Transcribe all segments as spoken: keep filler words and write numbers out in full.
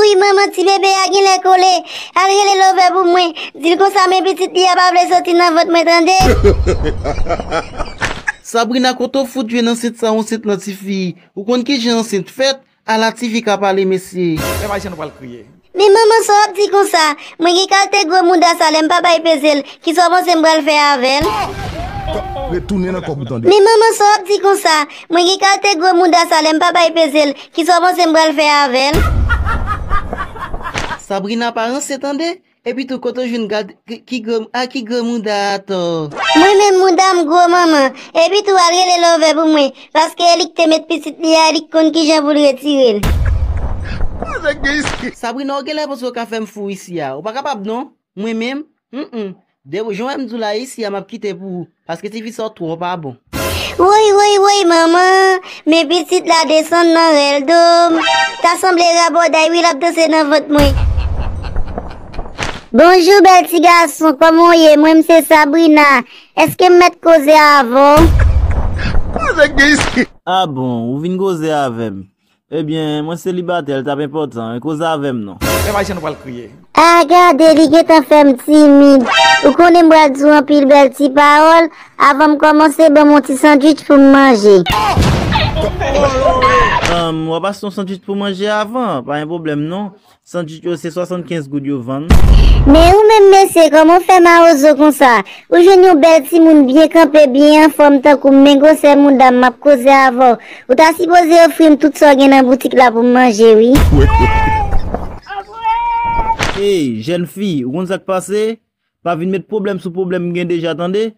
Wi, manman, ti bebe a genlè kole. Al rele Love pou mwen. Di l konsa, men pitit li a pa vle soti nan vant mwen, tande? Sabrina, kote w fout jwenn ansent sa, ansent lan tifi? Ou konn kijan ansent fèt? Ala tifi ka pale, mesye. Lè maji nou pral kriye. Men manman, sa w ap di konsa? Mwen gen kalite gwo mouda sa, lè m pa bay peze l, kisa w panse m pral fè avè l? Retounen nan kòb ou tande. Men manman, sa w ap di konsa? Mwen gen kalite gwo mouda sa, lè m pa bay peze l, kisa w panse m pral fè avè l? Sabrina pa ranse, tande? Epi tou, kote w jwenn gad ki, ki gwo, a ki gwo mouda atò? Mwen menm mouda m gwo, manman. Epi tou, al rele Love pou mwen, paske e li k te met pitit li a, e li k konn kijan pou l retire l. Sabrina, ou genlè panse w ka fè m fou isi a. Ou pa kapab non. Mwen menm, mm. De, jan w wè m di w la, isi a m ap kite pou ou, paske tifi sa w twò pa bon. Woy, woy, woy, manman, men pitit la desann nan rèl do m. Ta sanble rabòday wi l ap danse nan vant mwen. Bonjou, bèl ti gason, kòman w ye? Mwen, m se Sabrina. Èske m mèt koze avè w? A bon, ou vin koze avè m? Ebyen, mwen selibatè, l t ap enpòtan, koze avè m non. Lè maji nou pral kriye. A gade, li gentan fè m timid. Ou konnen m pral di w anpil bèl ti pawòl. Avan m kòmanse, ban m yon ti sandwich pou m manje. Ann, w ap achte yon sandwich pou manje avan, pa gen pwoblèm non. Sandwich yo se swasannkenz goud yo vann. Men ou menm mesye, kòman w fè mawozo konsa? Ou jwenn yon bèl timoun byen kanpe, byen anfòm tankou m, men gwosè mouda m, m ap koze avè w. Ou ta sipoze ofri m tout sa w gen nan boutik la pou m manje wi. Ey, jèn fi, ou konn sa k pase? Pa vin met pwoblèm sou pwoblèm m gen deja, tande?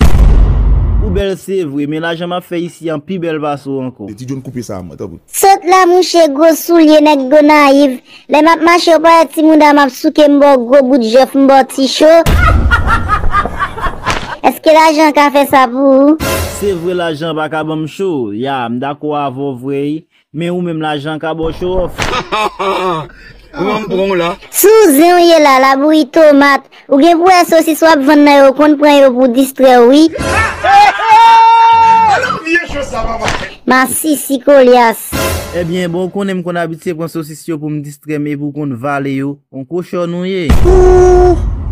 Ou bèl se vre, men lajan m ap fè isi an pi bèl pase w ankò. Ti John koupe sa a mwen, tanpri. Sot la mouche gwo soulye nèg Gonayiv. Lè m ap mache ou pa wè ti mouda m ap souke m ba w gwo bout jèf m ba w ti cho. Èske lajan ka fè sa pou ou? Se vre lajan pa ka ban m cho, ya, m dakò avè w vre wi. Men ou menm lajan ka ba w show off. Kòman m pran w la? Sou zen w ye la, labouyi tomat. Ou gen pou wè sosis w ap vann nan yo, ou konn pran yo pou distrè w wi. Masisi kolyas. Ebyen, bon, ou konnen m konn abitye pran sosis yo pou m distrè m epi ou konn vale yo. On kochòn ou ye.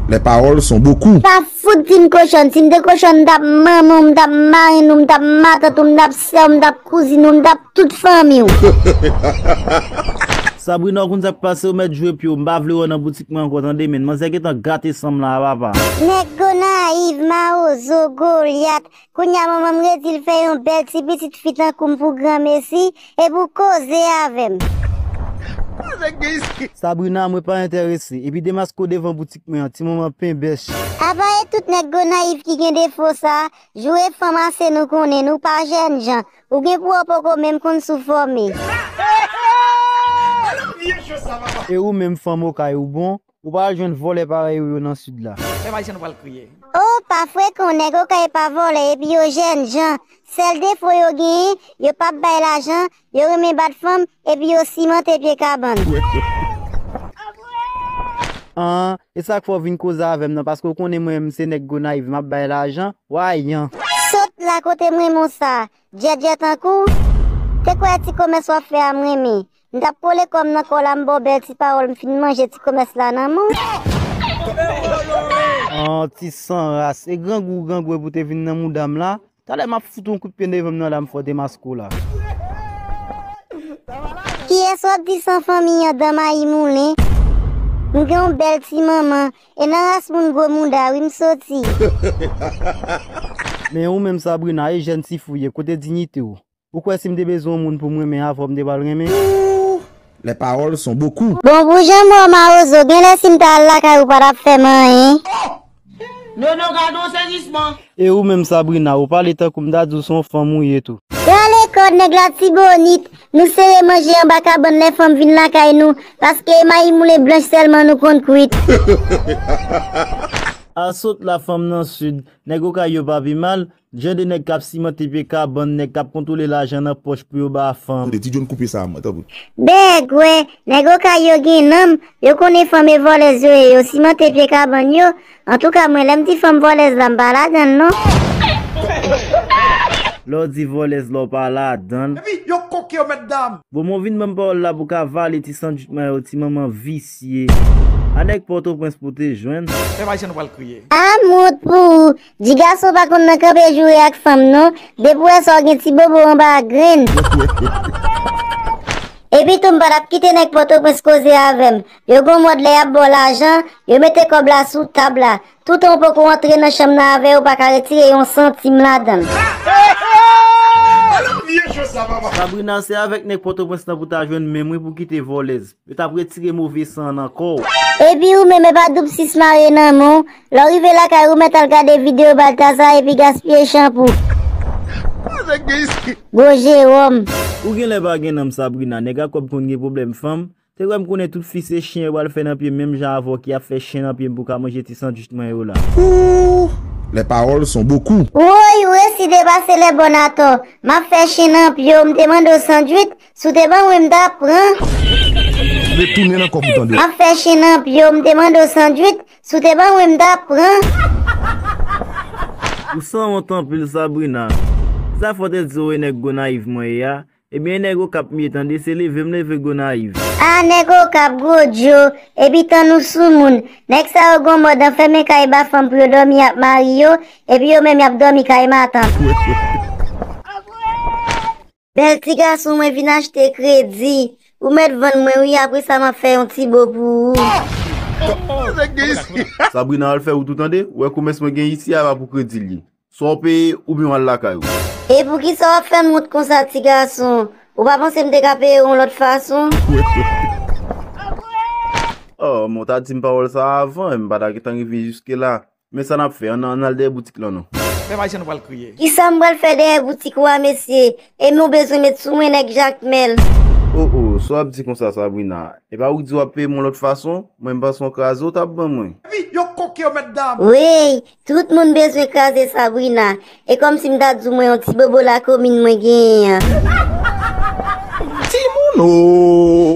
Les paroles sont beaucoup. Pa fout di m kochòn. Si m te kochòn, m t ap manman w, m t ap marenn ou, m t ap matant ou, m t ap sè w, m t ap kouzin ou, m t ap tout fanmi w. Sabrina, ou konn sa k pase, ou mèt jwe pye w. M pa vle wè w nan boutik mwen ankò, tande, men manzè gentan gate san m la, papa. Nèg Gonayiv, mawozo, Golyat. Kounye a manman m redi l fè yon bèl ti pitit fi tankou m pou granmesi, epi w koze avè m. Sabrina, mwen pa enterese. Epi demaske w devan boutik mwen an, ti manman penbèch. Apa e tout nèg Gonayiv ki gen defo sa? Joure fanm ase nou konnen, nou pa jènjan. Ou gen pou wè w poko menm konn si w fòme. E ou menm fanm okay ou bon, ou pa al jwenn vòlè parèy ou yo nan sid la. Lè maji nou pral kriye. O, pa frekan, nèg okay pa vòlè epi yo jènjan. Sèl defo yo genyen, yo p ap bay lajan, yo renmen bat fanm epi yo simante pye kabann. An, e sa k fè w vin koze avè m nan, paske w konnen mwen menm se nèg Gonayiv, m ap bay lajan, w ayan. Sot la kote m renmen w sa, djèdjè tankou w. Te kwè ti komès w ap fè a m renmen. M t ap kole kò m nan kò w la, m ba w bèl ti pawòl, m fin manje ti komès la nan men w. An, ti san ras, e grangou w grangou epi w te vin nan mouda m la. Talè m ap fout yon kout pye devan m nan la m fè w demaske w la. Kiyès w ap di san fanmi an dan mayi moulen? M gen yon bèl ti manman, e nan ras moun gwo mouda wi m soti. Men ou menm Sabrina, e jèn ti fi w ye, kote diyite w? Ou kwè si m te bezwen yon moun pou m renmen avè w m te pral renmen? Les paroles sont beaucoup. Bon, pou jan m wè w mawozo, genlè si m ta al lakay ou pa t ap fè m anyen. Nono, gade yon sezisman. E ou menm Sabrina, ou pale tankou m ta di w se yon fanm ou ye tou. Rale kòd nèg Latibonit, nou sere manje anba kabann lè fanm vin lakay nou, paske mayi moulen blanch sèlman nou konn kwit. A sot la fanm nan sid, nèg okay yo pa pi mal, jan de nèg k ap simante pye kabann, nèg k ap kontwole lajan nan pòch pou yo ba fanm. Tande, Ti John koupe sa a mwen, tanpri. Bègwè, nèg okay yo gen nanm, yo konnen fanm e vòlèz yo ye, yo simante pye kabann yo. Antouka mwen, lè m di fanm vòlèz la, m pa ladan l non. Lè w di vòlèz la w pa ladan l. Epi yo koke yo mèt dam. Bon, mwen vin ban m pawòl la pou ka vale ti sandwich mwen yo, ti manman visye. A nèg Pòtoprens pou te jwenn. Men pa jan nou pral kriye. A mont pou ou. Di gason pa konn nan kanpe joure ak fanm non. Depi w wè sa w gen ti bobo anba grenn. Epi tou m pa t ap kite nèg Pòtoprens koze avè m. Yo gon mòd lè y ap ba w lajan, yo mete kòb la sou tab la. Toutan w poko antre nan chanm nan avè yo, ou pa ka retire yon santim ladan l. Sabrina, se avèk nèg Pòtoprens lan pou ta jwenn menm wi pou kite vòlèz. Yo t ap retire move san an nan kò w. Epi ou menm, e pa doub sis mare nan men w. Lè w rive lakay ou, mèt al gade videyo Baltaza epi gaspiye chanpou. Gwo Jewòm. Ou genlè pa gen nanm Sabrina, nèg a kòb konn gen pwoblèm fanm. Te kwè m konnen tout fi se chen yo pral fè nan pye m menm jan avè w ki ap fè chen nan pye m pou ka manje ti sandwich mwen yo la. Ouh, les paroles sont beaucoup. Woy, ou resi depase lè bòn atò. M ap fè chen nan pye w, m te mande w sandwich, si w te ban mwen m t ap pran. Retounen nan kòb ou tande. M ap fè chen nan pye w, m te mande w sandwich, si w te ban mwen m t ap pran. Ou sanwont anpil Sabrina. Sa fò te di w e nèg Gonayiv mwen ye a. Ebyen, e nèg Okap m ye tande, se leve m leve Gonayiv. A nèg Okap gwo djo, epi tann ou soumoun. Nèg sa yo gon mòd anfèmen kay ba fanm pou yo dòmi ak mari yo, epi yo menm y ap dòmi kay matant. Bèl ti gason, mwen vin achte kredi. Ou mèt vann mwen wi, apre sa m ap fè yon ti bo pou ou. Sabrina al fè wout ou tande, ou wè komès mwen gen isi a pa pou kredi l ye. Swa w peye oubyen w al lakay ou. E poukisa w ap fè m wont konsa ti gason? Ou pa panse m te ka peye w yon lòt fason? Oh, men w ta di m pawòl sa a avan, m pa ta gentan rive jiske la. Men sa n ap fè, ann, ann al dèyè boutik lan non. Men pa jan nou pral kriye. Kisa m pral fè dèyè boutik ou a mesye? E men w bezwen met sou mwen nèg Jakmèl. Oh, oh, sa w ap di konsa Sabrina? E pa ou k di w ap peye m yon lòt fason? Mwen m panse yon kraze w t ap ban mwen. Epi yo koke yo mèt dam. Wey, tout moun bezwen kraze Sabrina. E kòmsi m ta di w mwen yon ti bobo lakomin mwen genyen an. Timoun o!